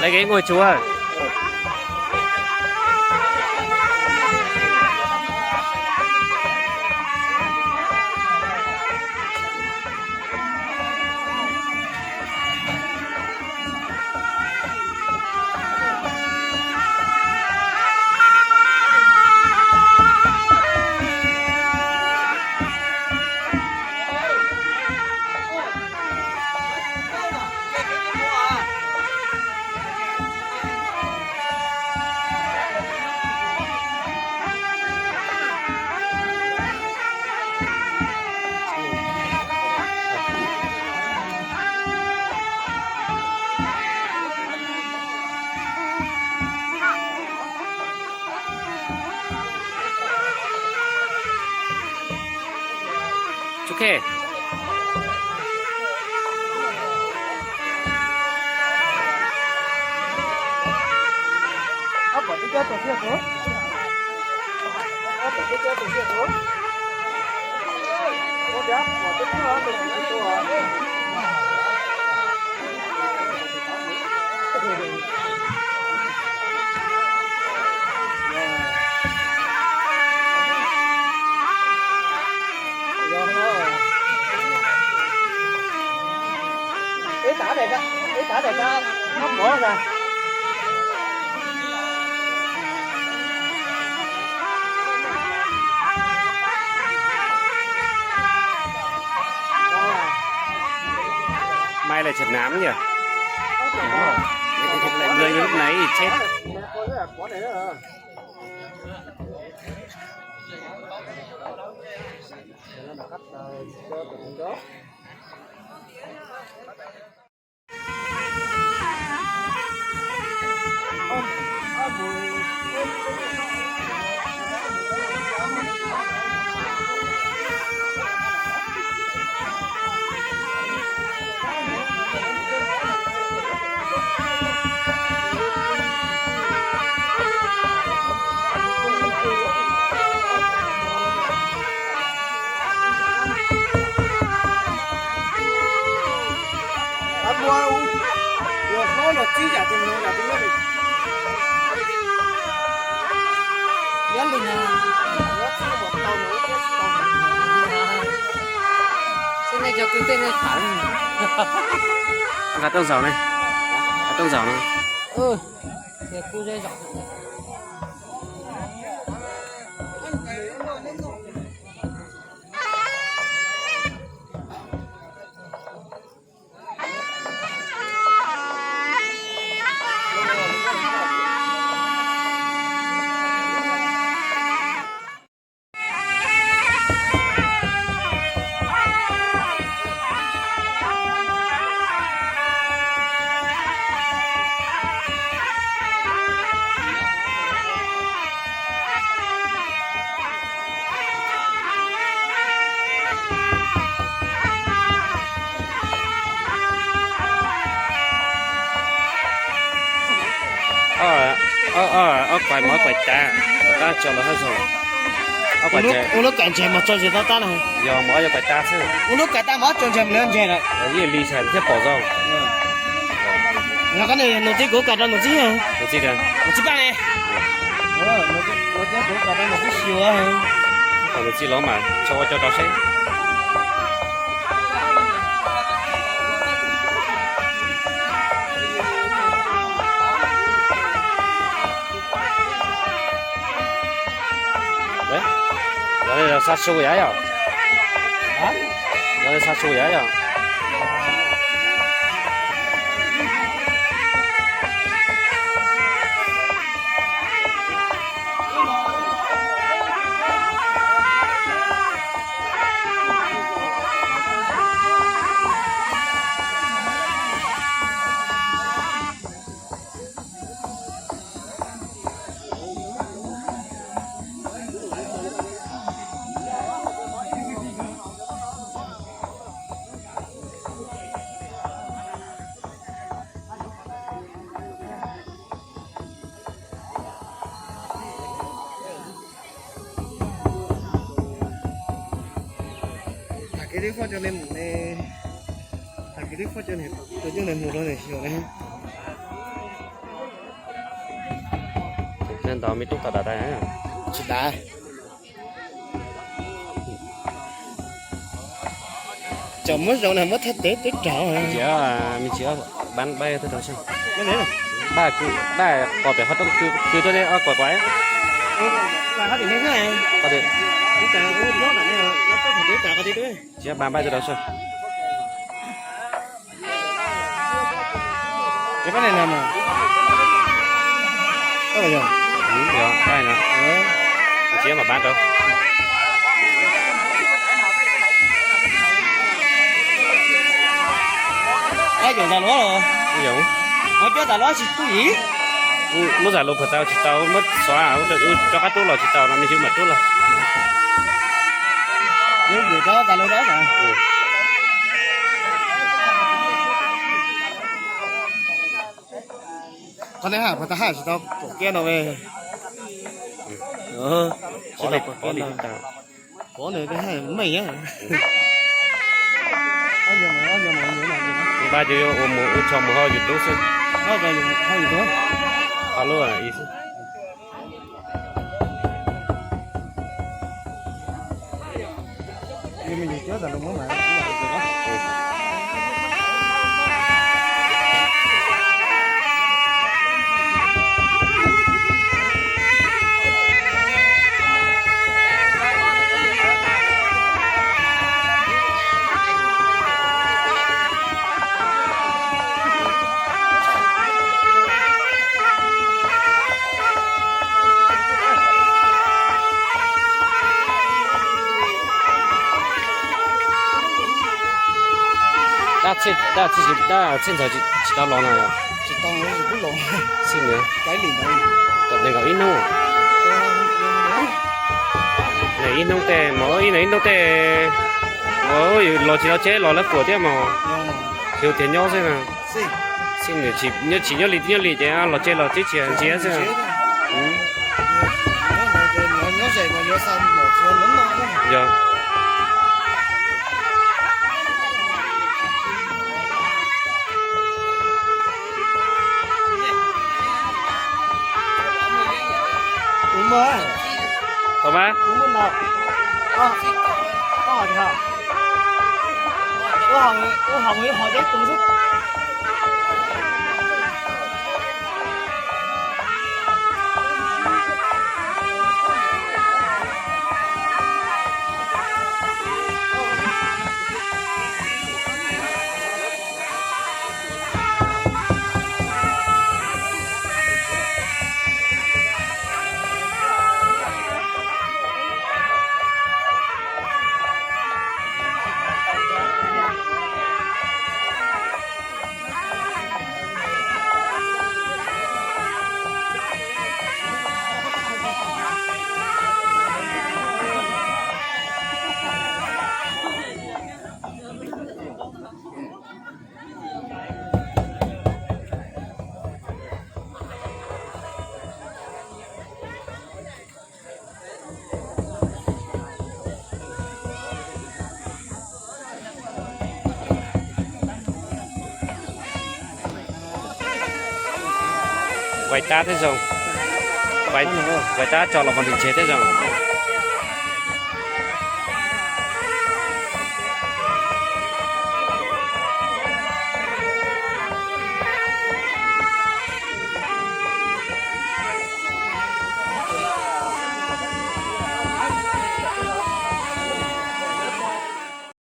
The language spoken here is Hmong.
Lawv kev ua tsuav. Mai lại chật nám nhỉ? Lại mưa như lúc nãy thì chết. Nqa tooj zaum ne, nqa tooj zaum no. Ob, ob, ob, ob quais mov ob quais tas, tab tso los hab zoo. Ob quais, ua lub kawm ntses mas tso ntses tau tab na. Yog mov ob quais tas xwb. Ua lub kawm tas mov ob tso ntses mas lawv ntses lawm. Yeej li ntses thiaj pom zoo. Yog koj nus txib kuv kawm rau nus txib, nus txib, nus txib paj ne. Nus txib kuv kawm rau nus txib xyuas. Kom nus txib los mas tso ua co rau seb. Yog li los xa su yom, yog li xa su yom yom. Tham kev dib faj cov neeg mus ne, tham kev dib faj cov neeg, cov neeg mus rau nws xyuas ne. Ntau me tub tau dav tas. Tsis dav. Cov muab zoo na muab thaj teb twb rau. Tsis, me tsis, npab npab thaj rau seb. Npab, npab qos pem qhov rooj kws tuaj ne, ob qos kuav. Tsis, npab npab thaj rau seb. Tsis, mam npab rau. Yoov, muab zam lus puas tau tsis tau, muab xov rov qab rub los tsis tau no me ntsis mam rub los. Qhov nej haj puas tau haj tsis tau pom kiab no. Pov nws meej. Npab ces yuav ua mus ua tshog mus hauj YouTube xwb. Hauj lub xwb. Dab txhij, dab txhij, dab txhij ntxawm tsis tau los no. Tsis tau los, tsis pub los. Txhij nws, nees nkaum ib hnub. Nees ib hnub tej, ib nees ib hnub tej, los tsis tau tsheb los lawv puam thiab mas. Xyov tias nyob xwb na. Xij, nws tsis nyob li, nyob li ces los tseg los twb tsis ntsia xwb. Yog. Tau mas. Vais tab thiab zoo. Vais tab tso los pov ntsis ntseg thiab zoo.